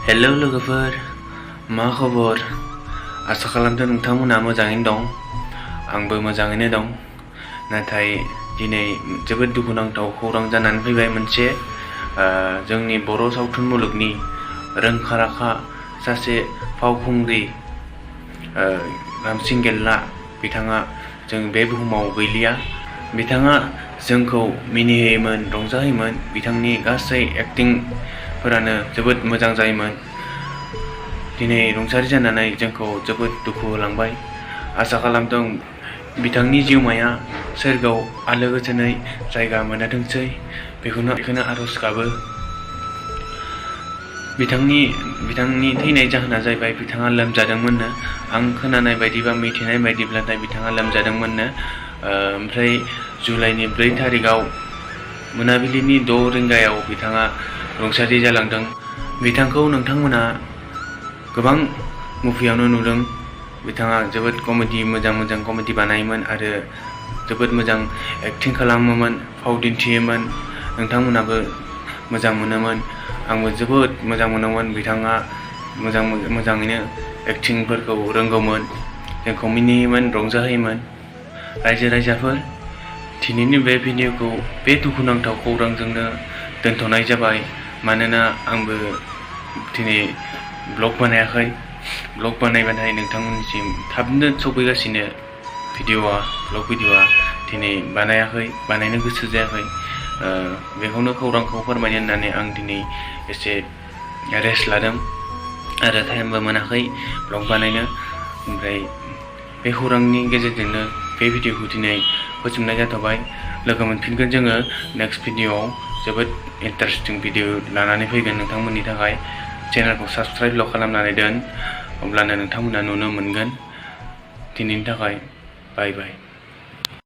Hello लोगोफोर, मा खबर? आसा खालामदों नोंथांमोना मोजाङैनो दं। आंबो मोजाङैनो दं। नाथाय दिनै जोबोद दुखुनांथाव खौरां जानानै फैबाय मोनसे जोंनि बर' सावथुन मुलुगनि रोंखा-राखा सासे फावखुंग्रि रामसिं gerla बिथाङा जों बे बुहुमाव गैलिया। बिथाङा जोंखौ मिनिहोयोमोन, रंजाहोयोमोन। बिथांनि गासै एक्टिंफोरानो जोबोद मोजां जायोमोन। दिनै रुंसारि जानानै जोंखौ जोबोद दुखु होलांबाय। आसा खालामदों बिथांनि जिउमाया सोरगोआव आलो गोजोनै जायगा मोनथोंसै। बेखौनो आरज गाबो। बिथांनि थैनाय जाहोना जाहैबाय बिथाङा लोमजादोंमोननो। आं खोनानाय बायदिबा मिथिनाय बायदिब्लाथाय बिथाङा लोमजादोंमोननो। ओमफ्राय जुलाइनि 4 थारिखआव मोनाबिलिनि 6 रिंगायाव बिथाङा रुंसारि जालांदों। बिथांखौ नोंथांमोना गोबां मुभियावनो नुदों। बिथाङा जोबोद मोजां कमेडि बानायोमोन आरो जोबोद मोजां एक्टिं खालामोमोन, फाव दिन्थियोमोन। नोंथांमोनाबो मोजां मोनोमोन। आंबो जोबोद मोजां मोनोमोन। बिथाङा मोजाङैनो एक्टिंफोरखौ रोंगौमोन, जोंखौ मिनिहोयोमोन, रंजाहोयोमोन। रायजो-राजाफोर, दिनैनि बे भिडिअखौ बे दुखुनांथाव खौरांजोंनो दोनथ'नाय जाबाय। मानोना आंबो दिनै ब्लग बानायाखै। ब्लग बानायबाथाय नोंथांमोननिसिम थाबनो सफैगासिनो ब्लग भिडिअआ दिनै बानायनो गोसो जायाखै। बेखौनो खौरांखौ फोरमायनो होननानै आं दिनै एसे रेस्ट लादों आरो टाइमबो मोनाखै ब्लग बानायनो। ओमफ्राय बे खौरांनि गेजेरजोंनो बे भिडिअखौ दिनै फोजोबनाय जाथ'बाय। लोगो मोनफिनगोन जोङो नेक्स्ट भिडिअआव। जोबोद इन्टारेस्टिं भिडिअ लानानै फैगोन नोंथांमोननि थाखाय। चेनेलखौ साबस्क्राइबल' खालामनानै दोन, अब्लानो नोंथांमोना नुनो मोनगोन। दिनैनि थाखाय बाय बाय।